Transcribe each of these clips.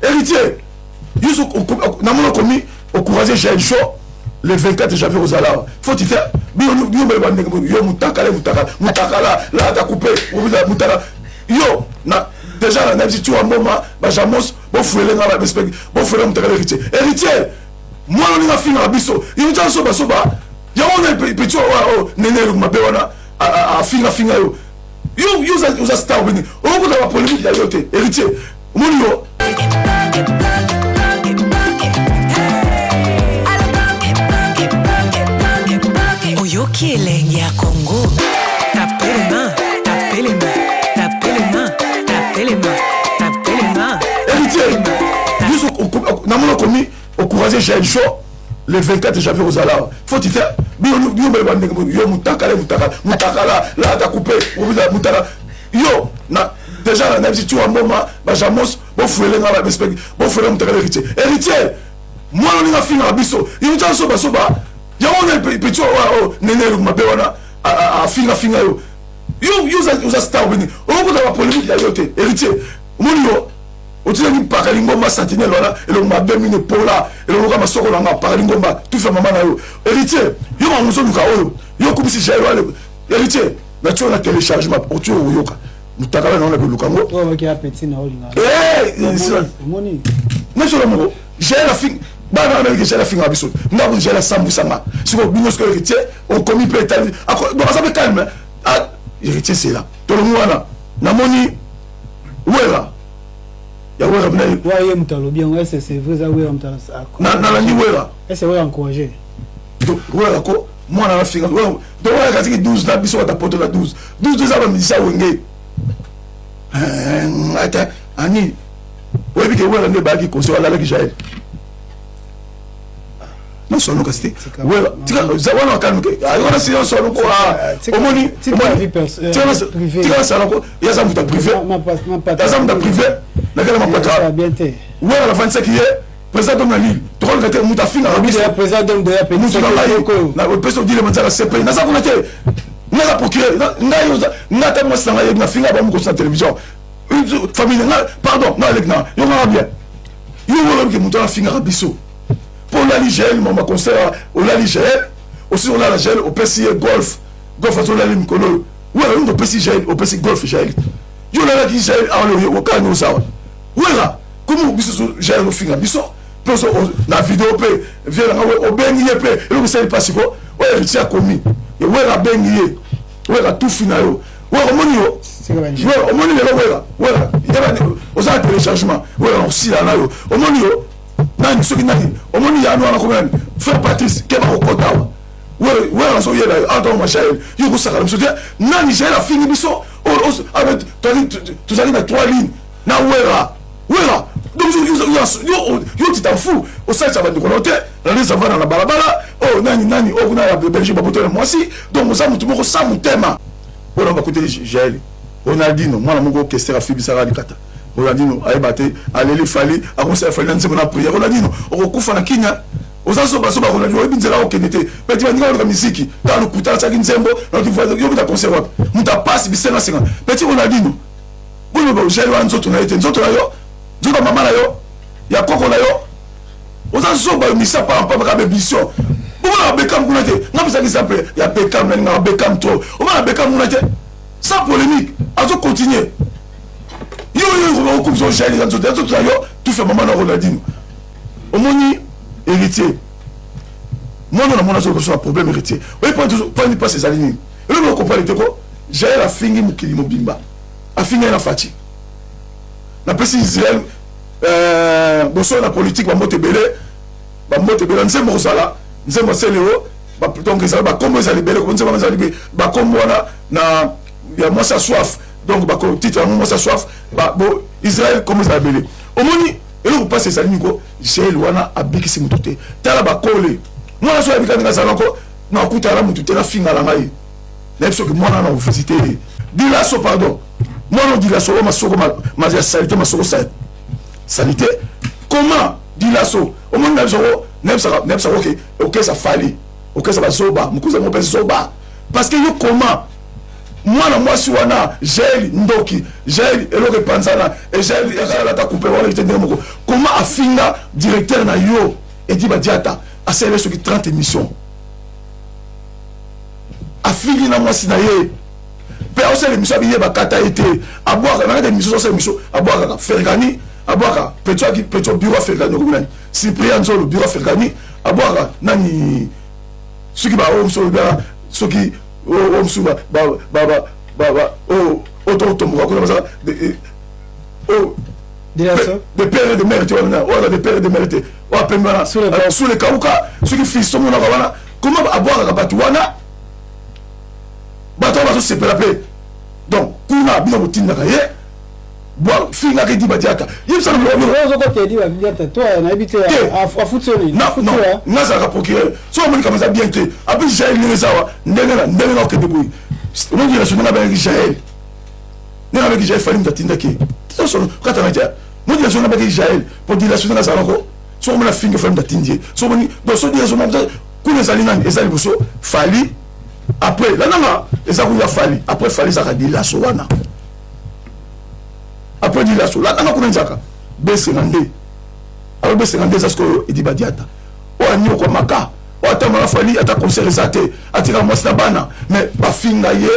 Héritier, yo namoni okomi ocourage Jael Show le 24 janvier kozala awa. Foti te, bino bino bale bandenge yo mutakala mutakala mutakala lata coupe mutakala yo na déjà na nabisi tiwa mboma ba jamos bofuele nga ba respect bofuele mutakala Héritier. Héritier, mwana olinga fingaka biso yo tya soba soba yango na petit oyo nene eloko mabe wana afinga finga yo yo yo oza star obini okota ba polémique ya yo te. Héritier, omoni yo. Oyoki elengi ya Kongo, tapelema, tapelema, tapelema, tapelema, tapelema. Héritier, biso namoni okomi ocourage Jael Show le 24 janvier kozala awa. Foti te, bino bino bale bandenge yo mutakala mutakala mutakala lata coupe mutakala yo na déjà na nabisi tiwa mboma ba jamos bofuele nga ba respect bofuele mutakala. Héritier, Héritier, mwana olinga fingaka biso yo tya soba soba yango na petit oyo nene eloko mabe wana afinga finga yo yo yo oza star obini okota ba polémique ya yo te. Héritier, omoni yo otilaki mpaka lingomba sentinelle wana elongo mabe mino epola elongo kaka masoko na nga mpaka lingomba tufa mama na yo. Héritier, yo makambo ozoluka oyo yo okumisi Jael wana. Héritier, natio na téléchargement otio oyoka mutakala na wana koluka ngo nyonso moko. Jael afinga bana wana, Jael afingaka biso ndako, Jael asambwisanga sikoyo bino sikoyo. Héritier, okomi mpe etali donc aza mpe calme. Héritier, c'est là tolongi wana namoni Wera ya Wera. Ye moto alobi yango, est c'est vrai, eza Wera moto? Nalandi Wera. Est Wera encouragé? Wera ko mwana nafinga donc Wera katiki 12 na biso bata poto na 12 12 eza bamizisa Wenge ata ani oyebi ke Wera nde bayaki conseil alalaki Jael nyonso kasi te. Wera wana wakalme ke wana si nyonso aloko omoni tika nasalako ye aza moto ya privé, aza moto ya privé nakala mapata. Wera nafandisaki ye président d'homme na Lille, tokoluka te moto afingaka biso, moto na ngai opesi odile manzaka CPI naza kuna te, naza procureur ngai ngai ata mwasi na ngai yebi nafinga bamokosi na télévision famille nga. Pardon, nga aleki na yo ngaka bien. Yo oyebi ke moto afingaka biso mpo olali Jael mama concert, olali Jael osi olala Jael opesi ye golf golf azolali mikolo oyo. Wera, yo opesi Jael, opesi golf Jael, yo olalaki Jael awa okani ozawa. Wera komi biso Jael ofinga biso mpe na video mpe vie nanga obengi ye mpe eloko esali mpasi ko oyo Héritier akomi Wera abengi ye Wera tufi na yo. Wera, omoni yo Wera, omoni lelo Wera, Wera oza na téléchargement. Wera na osila na yo, omoni yo nani soki nani omoni yano wana komi nani frère Patrice keba kokota awa. Wera nazoyeba yo awa ntango Jael yo kosakana biso te. Nani Jael afingi biso, tozali na trois lignes na Wera. Wera, donc yo tu t'en fous, osalisa bandeko na yo te nalisa vanda na balabala oyo nani nani oyo kuna ya Belgique babotela mwasi. Donc oza motu moko sa motema mpona bakuteli Jael. Ronaldino mwana moko kester afibisaka likata. Ronaldino ayeba te aleli Fally, akosala Fally na nzembo na prière. Ronaldino okokufa na kinya, oza zobazoba. Ronaldino oyebi nzela okende te peti baninga oluka miziki ta lokuta atiaki nzembo yo bita concert wapi moto apasi bisengasenga. Petit Ronaldino boyo Jael wana nzoto na ye te, nzoto na yo, nzoto ya mama na yo, ya koko na yo. Oza zoba yo misa pampamba kaka bemission. Bomona Bekam kuna te, nga pesaki exemple ya Bekam, nalingaka Bekam trop. Omona Bekam kuna te sans polémique azo continuer. Yo yo okumisa Jael eza nzoto ya nzoto na yo tufa mama na Ronaldino. Omoni Héritier, mwana na mwana azoloba na problème. Héritier oye pani mpasi ezali nini? Eloko okopani te ko Jael afingi mokili mobimba, afingi ye na Faci. Napesi Israel bosolo na politique bambote ebele, bambote ebele. Nzembo kozala nzembo Seleo, donc ezali bakombo ezali ebele, nzembo ezali bakombo wana na ya mwasi ya soif, donc titre yango mwasi ya soif bo Israel kombo ezala ebele. Omoni eloko mpasi ezali nini ko Jael wana abikisi motu te. Tala bakole mwana so ayebika ndenge azalako nakutana na motu te nafingala ngai nayebi soki mwana na ovisite ye dilaso. Pardon, mwana odilaso oyo masoko ya salite, masoko salite. Comment dilaso omoni na biso nayebisaka oke okesa Fally, okesa bazoba mokuza mo mpe zoba parce que yo comment mwana mwasi wana Jael ndoki, Jael eloko epanzana, Jael alata coupe wana te ndenge moko. Comment Comment afinga directeur na yo Eddy Badiata, asaleli soki 30 émissions, afingi na mwasi na ye mpe aosala émission, abiye bakata ye te. Abwaka na kati ya émission, azosala émission, abwakaka Fergani, abwaka Petro, Petro bureau Fergani, okomi nani, Cyprien Nzolo bureau Fergani, abwaka nani, soki baoyo mosusu olobaka, soki oyo mosusu oyo tokotomboka kuna baza de père et de mère te, wana oyo aza de père et de mère te, oyo apembe wana sous le kauka, soki fils tomonaka wana. Comment abwakaka bato wana? Bato wana bazosepela mpe. Donc kuna bino botindaka ye fingaka Eddy Badiata. Nayebi te. Nazalaka procureur. So omoni kama eza bien te. Apres Jael, ndenge eza awa, ndenge na ndenge na okende boye, omoni relation ndenge abengaki Jael, ndenge abengaki Jael, Fally moto atindaki ye katanga te. Mo dilation ndenge abengaki Jael, po dilation ndenge azalako, so omoni afingi Fally, moto atindi ye. So omoni, donc so dilation kuna ezali nani? Eza liboso Fally, après landanga eza kuya Fally, après Fally ezalaka dilaso wana, après dilaso landanga kuna ezalaka besenga nde. Alo besenga nde eza sikoyo Eddy Badiata, oyo anyokwamaka, oyo atambola Fally, ata concert eza te, atika mwasi na bana, mais bafinga ye.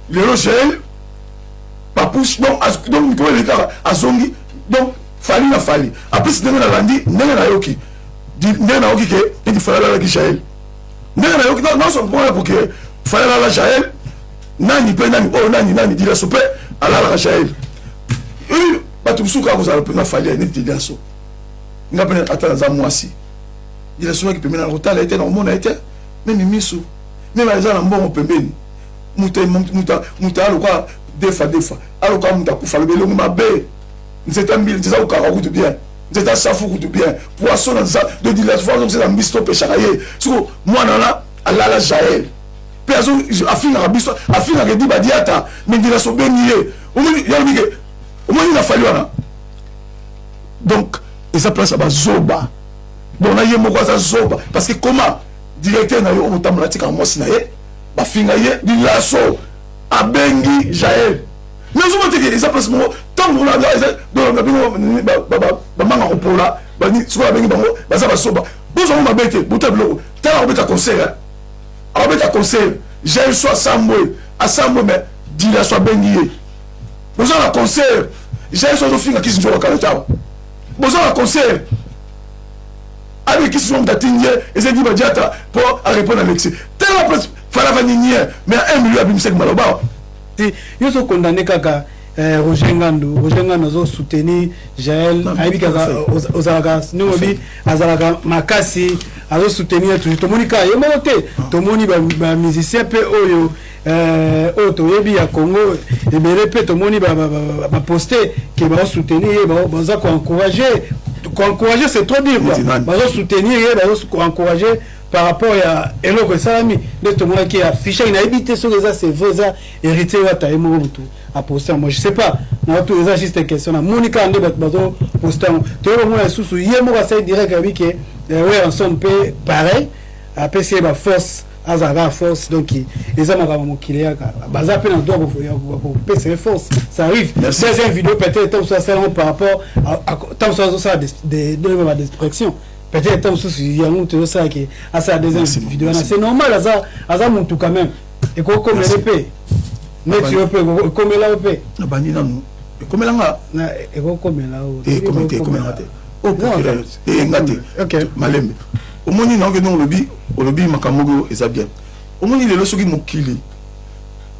Lelo Jael Papouche, donc mikolo eleki kaka azongi. Donc Fally na Fally apesi ndenge nalandi, ndenge nayoki, ndenge nayoki ke neti Fally alalaki Jael, ndenge nayoki nyonso mpona pour que Fally alala Jael, nani mpe nani, oyo nani nani, Dilaso mpe alalaka Jael. Bato mosusu kaka kozala mpenza Fally neti Dilaso. Nga mpe ata naza mwasi, Dilaso naki pembeni na kotala ye te, na komona ye te, même misu, même eza na mbongo pembeni. Moto aloka defa defa, aloka moto akufa, alobi elongo mabe, nzete mbili, nzete akokaka kutu bien, nzete asafu kutu bien, poisson na nza de dilaso na mbisi topesaka ye. Siko mwana wana alala Jael mpe afingaka biso, afingaka Eddy Badiata, mais dilaso obengi ye. Yalobi ke omoni na Fally wana, donc eza place ya bazoba. Bon, na ye moko aza zoba, parce que comment directeur na yo okotambola, atikaka mwasi na ye, bafinga ye, dilaso abengi Jael? Mais ozomona teke eza place moko ntango bino bamanga kopola. Sikoyo abengi bango, baza basoba, bozwango mabe te. Buta biloko, tala, akobeta concert, akobeta concert, Jael so asambwe, asambwe, mais dilaso abengi ye. Boza na concert, Jael so azofinga kisi nzoka kala tawa. Boza na concert, abekisi moto atindi ye, ezali Badiata mpo arépondre Alexis. Tala place Fally avandi nie, mais 1 million abimisaki maloba. Te, yo so condamné kaka Roger Ngando. Roger Ngando azosoutenir Jael, ayebi kaka ozalaka ndenge obi azalaka makasi, azosoutenir toujours. Tomoni kaka ye moko te, tomoni bamusicien mpe oyo oyo toyebi ya Congo ebele mpe, tomoni baposte ke bazosoutenir ye, baza koencourager. Koencourager, c'est trop dire quoi. Bazosoutenir ye, bazoencourager par rapport ya eloko esalami. Nde tomonaki affichaki, nayebi te soki eza, c'est vrai, eza Héritier Wata ye moko motu aposte yango, je sais pas. Na eza juste question. Namoni kaka nde bato bazoposte yango. Toyeba mona lisusu ye moko asali direct, abi ke Werrason mpe pareil, apesi ye baforce, azalaka force. Donc eza makambo mokili yaka, baza mpe na droit ya kopesa ye force. Ça arrive. Deuxième vidéo, peut-être ntango mosusu asala yango par rapport ntango mosusu azosala badexpression, peut-être ntango mosusu yango tozosalaki asala deuxième vidéo wana. C'est normal, aza aza mutu quand même, ekokomela mpe neti yo mpe ekomela yo mpe. Nabandi nanu, ekomelanga. Ekokomela. Ekome te, ekomelanga te. O procureur eyenga te, malembe. Omoni na okende, olobi, olobi makambo moko eza bien. Omoni lelo soki mokili,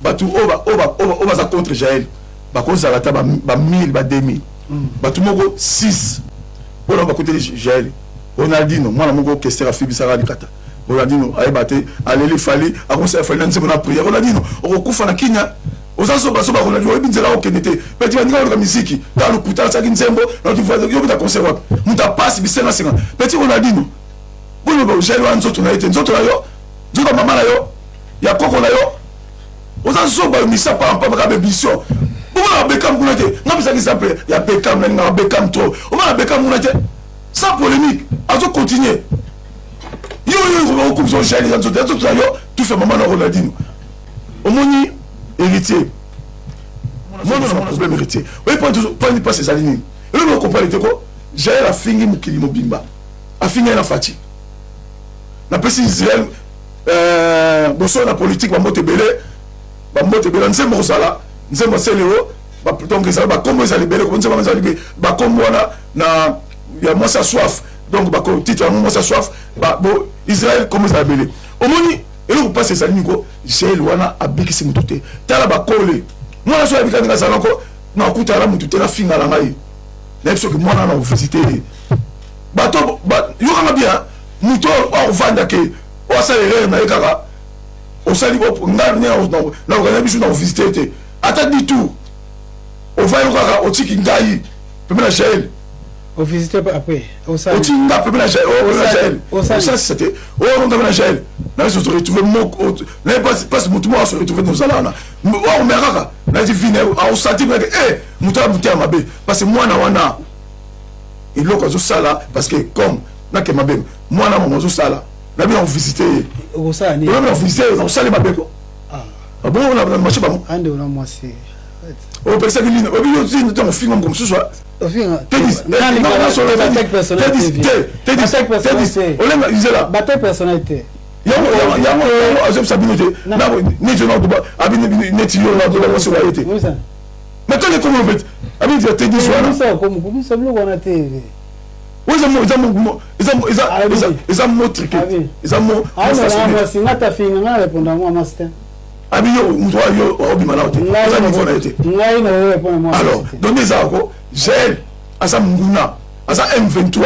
bato oyo baza contre Jael bakozala ata ba 1000, ba 2000, bato moko 6 mpona bakoteli Jael. Ronaldino, mwana moko kester afibisaka likata. Ronaldino ayeba te, aleli Fally, akosala Fally na nzembo na prière. Ronaldino, okokufa na kinya, oza zobazoba. Ronaldino, oyebi nzela okende te. Peti bandinga koluka misiki, ta lokuta, asalaki nzembo yobeta concert wapi? Moto apasi bisengasenga. Peti Ronaldino, boloba Jael wana nzoto na ye te, nzoto na yo, nzoto ya mama na yo, ya koko na yo. Oza zoba yo, misa pampamba kaka bebision. Omona Bekam kuna te? Nga pesaki exemple ya Bekam, nalingaka Bekam trop. Omona Bekam kuna te? Sans polémique, azo continuer. Yo yo okumisa Jael, eza nzoto ya nzoto na yo, tufe mama na Ronaldino. Omoni Héritier, mona na problème. Héritier oye, point mpasi ezali nini? Eloko ocomprendre te ko. Jael afingi mokili mobimba, afingi ye na Fatshi. Napesi Israel bosolo na politique, bambote ebele, bambote ebele. Nzembo kozala nzembo Celeo, donc ezala bakombo, ezala ebele, nzembo ezala ebele, bakombo wana na ya mwasi ya soif. Donc batitre yango mwasi ya soif. Bo Israel, kombo ezala ebele. Omoni eloko mpasi ezali niko Jael wana abikisi motu te. Tala bakole mwana so ayebika ndenge azalako, nakutana na motu te, nafinga na ngai, nayebi soki mwana na ovisite ye. Bato yokanga bien, moto akovanda ke oyo asala erreur na ye kaka osali ngai nakokanya biso na ovisite te ata du tout. Ovandi kaka, otiki ngai pembe na Jael. Ovisite après. Otiki nga pembe na Jael, osalisa te oyo nga pembe na Jael, naye se retrouve moko, naye place motu moko ase retrouve, nozala wana okomela kaka nayeti vine, aosanti meke e moto ala moto ya mabe, parce que mwana wana eloko azosala, parce que comme nake mabe, mwana mama azosala, nabi na kovisite ye, nabi na kovisite ye, nakosala mabe ko bongo na marché bango. Ande ona mwasi. Opesaki nini? Obi yo ntango ofinga moko mosusu. Olenga nzela. Bataille personnel te. Yango azobisa bino te, neti abi neti yo na mwasi wa ye te, mais tole komo pete abi te dis wana. Biloko wana te. Eza mo truqué, eza mo. Mwasi nga tafinga, nga na répondre mwa mwasi te. Abi yo moto wa yo obima nao te, oza niveau na ye te. Ngai na répondre mwa. Alors donc eza ko Jael aza monguna, aza M23.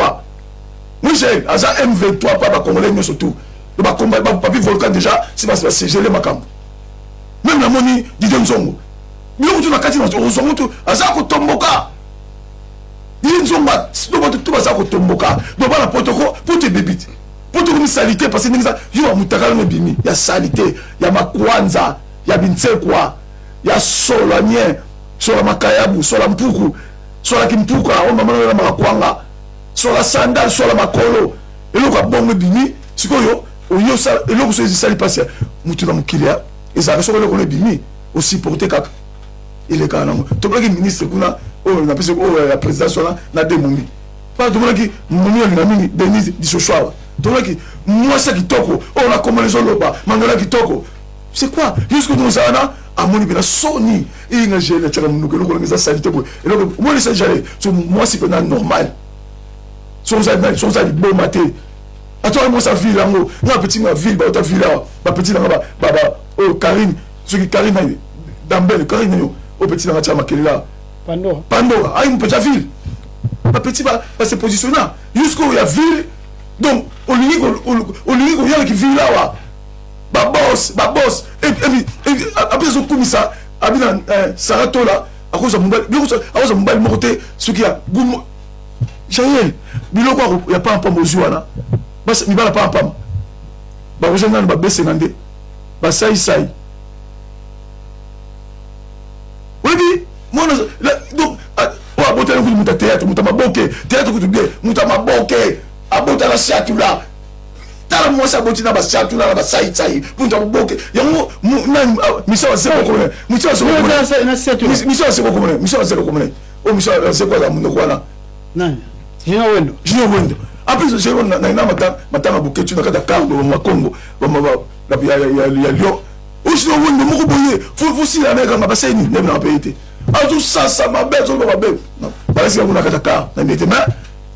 Oui, Jael aza M23 pa bacongolais nyonso tout bakomba papi volcan déjà si basegele makambo. Même namoni Didier Nzongo, biloko tu na kati ozwango tu, aza kotomboka. Didier Nzongo do bato tu baza kotomboka, do bana potoko poto ebebi te, poto komi salité, parce que ndenge eza yo ya mutakala no ebimi ya salité, ya makwanza, ya bintsekwa, ya solo nien, solo makayabu, solo mpuku, solo kimpuka oyo mama na makakwanga, solo sandal, solo makolo, eloko ya bongo ebimi. Sikoyo oyo eloko so ezisali mpasi ya motu na mokili ya ezalaka, soki eloko no ebimi, osupporte kaka, elekaka nango. Tomonaki ministre kuna oyo napesi oyo ya présidence wana na de momi mpa, tomonaki momi olinga mingi Denise Disoshoawa, tomonaki mwasi ya kitoko oyo nakomona ezoloba mandola kitoko. C'est quoi jusque tozala na amoni mpena soni eyenga gele atiaka monoko, eloko ndenge eza sali te boye, eloko omoni esa jale so mwasi mpena normal, so oza liboma te. Ata mwasi ya ville yango, nga petit nga ville, bauta ville awa, bapetit nanga oyo Karine, soki Karine nani Dambele, Karine nayo oyo petit nanga tia makelele awa. Pandora. Pandora ayi mopetit ya ville, bapetit base positionna jusque oyo ya ville. Donc olingi koyalaki ville awa, babos babos ape azokumisa abi na Sara Tola, akozwa mobali, akozwa mobali moko te soki ya gumo. Jael, biloko ya pampamba ozwi wana, mibala pampamba, bakoza nanu babesenga nde basaisai, oyebi mwana. Donc oyo abotali kutu moto ya théâtre, moto ya maboke, théâtre kutu bien, moto ya maboke abotala siatula. Tala mwasi aboti na basiatula na basaisai, moto ya maboke yango nani? Mission ya seko komona, mission ya seko komona, mission ya seko komona, mission ya seko komona oyo, mission ya seko aza monoko wana. Nani? Junior Wendo. Junior Wendo. En plus junior na matanga boketu na kati ya cardo makongo ya Lyon, oyo Junior Wendo moko boye fosila na ekanga baseni ndebi na bapaye te, azosasa mabe, azoloba mabe, balasi yango na kati ya car na mie te. Mais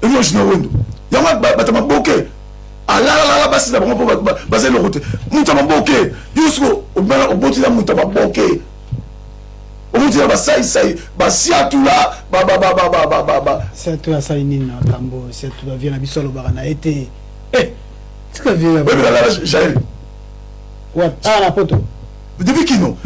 eyo Junior Wendo yango bato maboke alalalala basi na bango mpo baza eloko te. Moto ya maboke yo siko oboti na moto ya maboke, oboti na basaisai, basiatula. Siatula asali nini na makambo? Siatula vie na biso alobaka na ye te. Tika vie. Oyebelaka Jael. Awa na poto. Depuis kino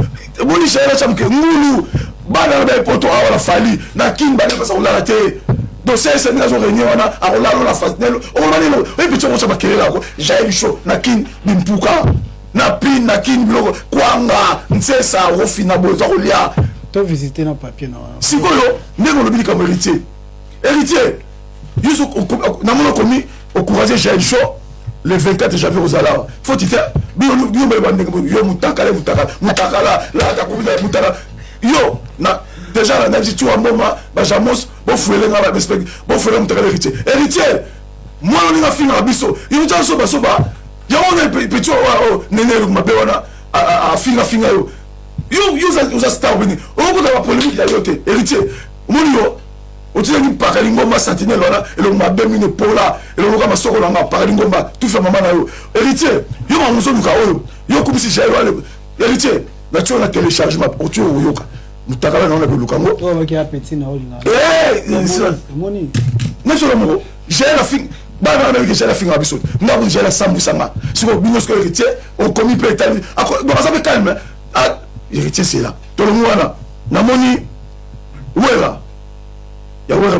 omoni Jael atya moke ngulu, bana na baepoto awa na Fali na Kini, bana basa kolala te. Donc c'est ndenge azo réunion wana, akolala na fatinelo, okoloba nini? Oyebi petit okotya makelele ako Jael show na Kini, bimpuka na pine na Kini, biloko kwanga nsesa okofina boye, oza kolia. To visite na papier na wana. Sikoyo ndenge olobi likambo Héritier, Héritier yo namoni okomi encouragé Jael show le 24 janvier kozala awa, foti te. Bino bino bandenge yo mutakala, mutakala, mutakala lata komita mutakala yo na déjà na nabisi tiwa mboma bajamos. Bofuele nga ba respect, bofuele mutakala Héritier. Héritier, mwana olinga afingaka biso, héritier azoba soba. Yango na petit oyo nene eloko mabe wana afinga finga yo. Yo yo oza star bini. Okota ba polémique ya yo te. Héritier, omoni yo otilaki mpaka lingomba sentinelle wana eloko mabe mino epola eloko kama soko na nga mpaka lingomba tufa mama na yo. Héritier, yo makambo ozoluka oyo yo okumisi Jael wana. Héritier, natio na téléchargement otio oyoka mutakala na wana koluka ngo nyonso moko. Jael afinga bana wana, Jael afingaka biso, nga kutu Jael asambwisanga. Sikoyo bino sikoyo Héritier okomi mpe etali, donc aza mpe calme. Héritier, c'est là tolongi wana, namoni Wera ya Wera.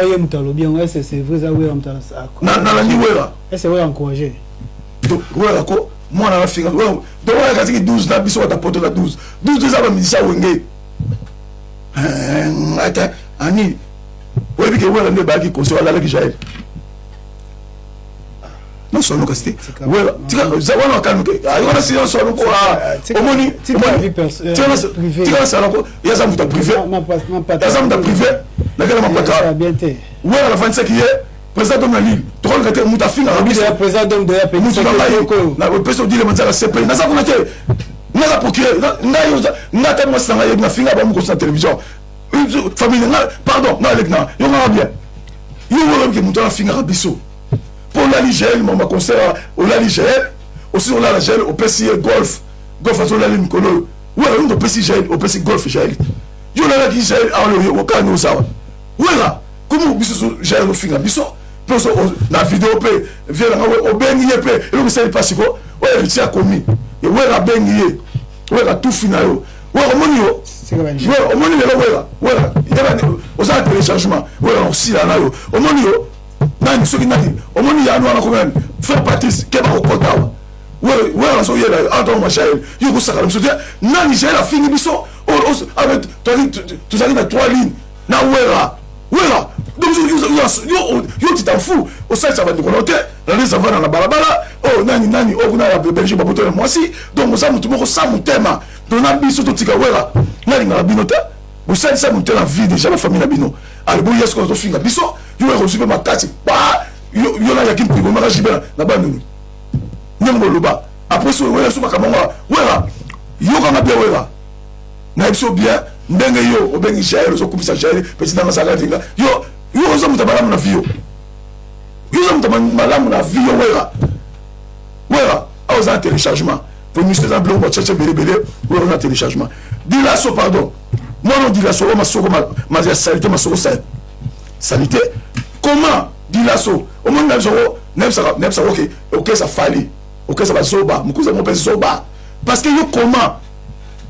Ye moto alobi yango, est c'est vrai, eza Wera moto? Nalandi Wera. Est Wera encouragé? Wera ko mwana nafinga, donc Wera katiki 12 na biso bata poto na 12 12 eza bamusicien Wenge ata ani. Oyebi ke Wera nde bayaki conseil, alalaki Jael nyonso kasi te. Wera wana wakanu te, wana si nyonso aloko. Omoni, tika nasalako, ye aza moto ya privé, aza moto ya privé nakela mapata. Wera nafandisaki ye président d'homme na Lille, tokoleka te moto afingaka biso, moto na ngai opesi odile manzaka CPI, naza kuna te, naza procureur ngai. Ngai ata mwasi na ngai yebi nafinga bamokosi na télévision, famille nga, pardon, nga aleki na yo, ngaka bien. Yo oyebi ke moto wana afingaka biso mpo olali Jael mama concert, olali Jael osi, olala Jael, opesi ye golf, golf azo olali mikolo oyo. Wera, yo moto opesi Jael, opesi golf Jael, yo olalaki Jael awa, okani ozawa. Wera, komo biso Jael azofinga biso mpe na video mpe vie nanga obengi ye mpe eloko esali mpasi ko oyo Héritier akomi, Wera abengi ye, Wera tufi na yo. Wera, omoni yo, Wera, omoni lelo Wera, Wera oza na téléchargement, Wera na osila na yo. Omoni yo nani, soki nani, omoni yano wana komi nani, frère Patrice keba kokota awa. Wera nazoyela yo awa, ntango Jael yo kosakana biso te. Nani Jael afingi biso, tozali na trois lignes na Wera. Wera, donc yo tu t'en fous, osalisa bandeko na yo te, nalesa vana na balabala oyo nani nani oyo kuna ya Belgique baboto na mwasi. Donc oza motu moko sa motema. Donc na biso totika Wera, nalingaka bino te, bosalisa motu te na vie déjà bafamille na bino. Ale boya sikoyo tofinga biso. Yo Wera ozwi mpe makasi pa yo nayaki mpigomaka jibe na banunu ndenge boloba. Après so Wera so makambo yango, Wera yokanga bien. Wera, nayebi so bien ndenge yo obengi Jael, ozokumisa Jael pesi nanga azalaka ndinga yo. Yo oza moto malamu na vie, yo yo oza moto malamu na vie, yo Wera. Wera awa oza na téléchargement po miso eza biloko batiatia ebele ebele. Wera oza na téléchargement. Dilaso, pardon, mwana Dilaso oyo masoko ya saleté, masoko saleté. Comment Dilaso omoni na biso nayebisaka oke okesa Fali, okesa bazoba mokuza mo mpe zoba, parce que yo comment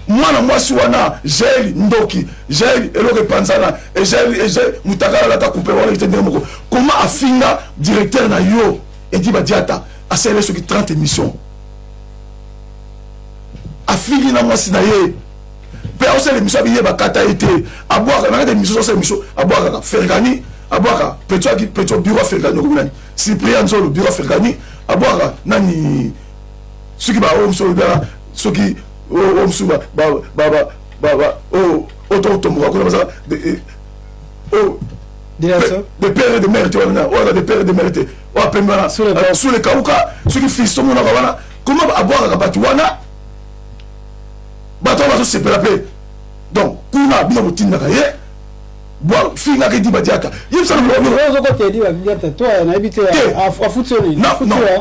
mwana mwasi wana Jael ndoki, Jael eloko epanzana, Jael mutakala alata coupe wana ete ndenge moko. Comment afinga directeur na yo Edi Badiata, asaleli soki 30 émission, afingi na mwasi na ye mpe aosala émission, abiye bakata ye te, abwaka na kati émission, osala émission abwakaka Fergani, abwaka Petro, Petro bureau Fergani, okomi nani, Cyprien Nzolo bureau Fergani, abwaka nani, soki baoyo mosusu olobaka, soki oyo mosusu oyo totomboka kuna baza de père et de mère te, wana oyo aza de père et de mère te, oyo apembi wana sous le kauka, soki fils tomonaka wana, comment abwakaka bato wana, bato wana bazosepela mpe. Donc kuna bino botindaka ye fingaka Edi Badiata,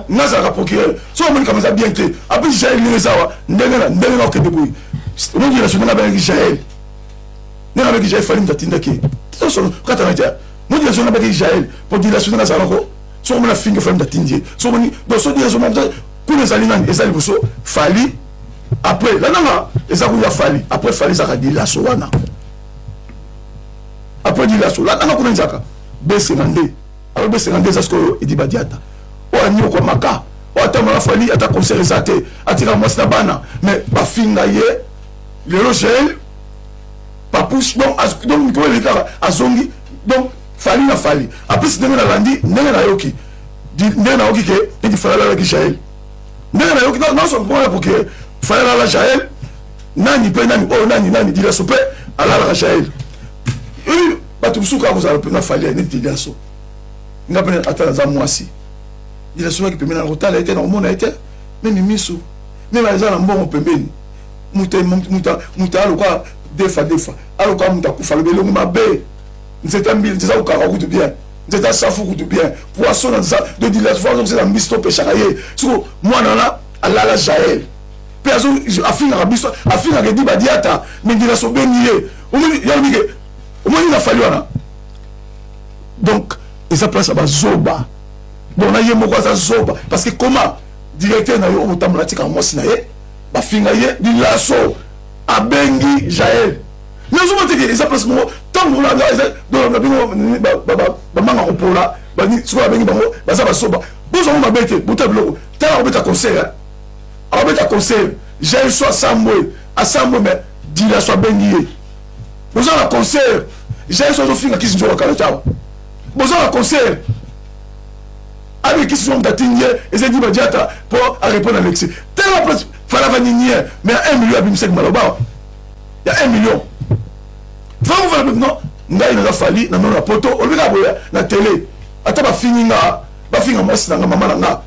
nazalaka procureur. So omoni kama eza bien te, apesi Jael ndenge eza awa, ndenge ndenge na okende boye, omoni relation ndenge abengaki Jael, ndenge abengaki Jael, Fali moto atindaki ye katanga te. Mo dilation ndenge abengaki Jael, po dilation ndenge azalako, so omoni afingi Fali moto atindi ye. So omoni, donc so dilation kuna ezali nani, eza liboso Fali, après landanga eza kuya Fali, après Fali ezaka dilaso wana, après dilaso landanga kuna ezaka besenga nde alo besenga nde eza sikoyo Edi Badiata oyo anyokwamaka, oyo atambola Fali ata concert eza te, atika mwasi na bana, mais bafinga ye lelo Jael Papouche. Donc mikolo eleki kaka azongi, donc Fali na Fali apesi ndenge nalandi, ndenge nayoki, ndenge nayoki ke neti Fali alalaki Jael, ndenge nayoki nyonso mpona poke Fali alala Jael, nani mpe nani oyo nani nani dilaso mpe alalaka Jael. Bato mosusu kaka kozala mpenza Fally neti Deliaso. Nga mpe ata naza mwasi, Deliaso naki pembeni na kotala ye te, na komona ye te, même misu, même aza na mbongo pembeni. Moto aloka defa defa, aloka moto akufa, alobi elongo mabe, nzete mbili, nzete akokaka kutu bien, nzete asafu kutu bien, poisson na nza de Deliaso fo azongisa mbisi topeshaka ye. Siko mwana wana alala Jael mpe afingaka biso, afingaka edi badiata, mais Deliaso obengi ye, omoni yalobi ke omoni na Fally wana. Donc eza place ya bazoba. Donc na ye moko aza zoba, parce que comment directeur na yo okotambola, atikaka mwasi na ye, bafinga ye, Dilaso abengi Jael? Mais ozomona teke eza place moko ntango na bino bamanga kopola. Sikoyo abengi bango, baza bazoba. Bozwango mabe te, bota biloko. Tala, akobeta concert, akobeta concert, Jael so asambwe, asambwe, mais Dilaso abengi ye. Boza na concert, Jael so azofinga kisi nzoka kala tawa. Boza na concert, abi kisi nzoka, moto atindi ye eza di badiata mpo arépondre Alexis. Tala place Fally avandi nie, mais ya 1 million abimisaki maloba ya 1 million. Vraiment, voilà. Non, ngai naza Fally na nono na poto, olobi kaka boye na télé, ata bafingi nga, bafinga mwasi na nga, mama na nga,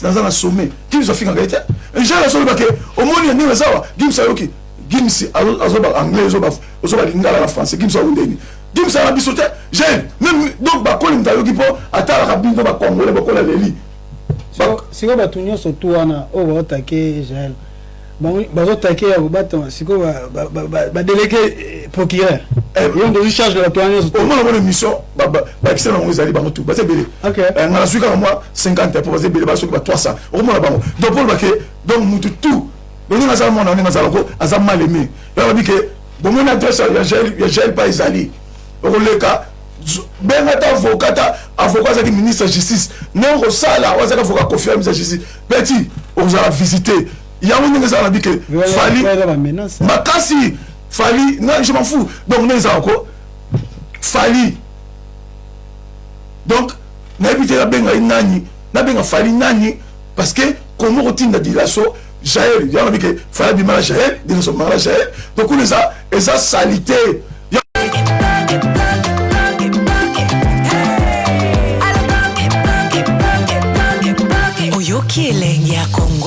naza na sommet. Gims afingaka ye te. Jael azoloba ke omoni ya ndenge eza wa Gims ayoki. Gims azoba anglais, ozoba lingala na français. Gims akundeni, Gims ala biso te. Jael même, donc bakoli moto ayoki mpo atalaka bino bacongolais bakola leli. Sikoyo bato nyonso tu wana oyo baotake Jael, bazotake ya kobatama, sikoyo badélégué procureur yo nde ozwi charge na bato wana nyonso? Omona mona émission, bakisa bango, ezali bango tu baza ebele. Nga nazwi kaka mwa 50 po baza ebele, basoki ba 300 okomona bango. Donc mpo bake, donc mutu tout ndenge azala mwana, ndenge azala ko aza mal aimé. Ya babi ke bomoni adresse ya Jael pa ezali, okoleka, benga ata avocat, ta avocat azalaki ministre ya justice, ndenge okosala oyo azalaki avocat Kofi, ministre ya justice, petit okozala visite yango ndenge ezala na bi ke Fally makasi. Fally nga je m'en fous. Donc ndenge ezala ko Fally, donc nayebi te nabenga ye nani, nabenga Fally nani, parce que komo kotinda Dilaso Jael yango nabi ke Fally abima na Jael, Dilaso abima na Jael. Donc kuna eza salité. Oyoki elengi ya Kongo.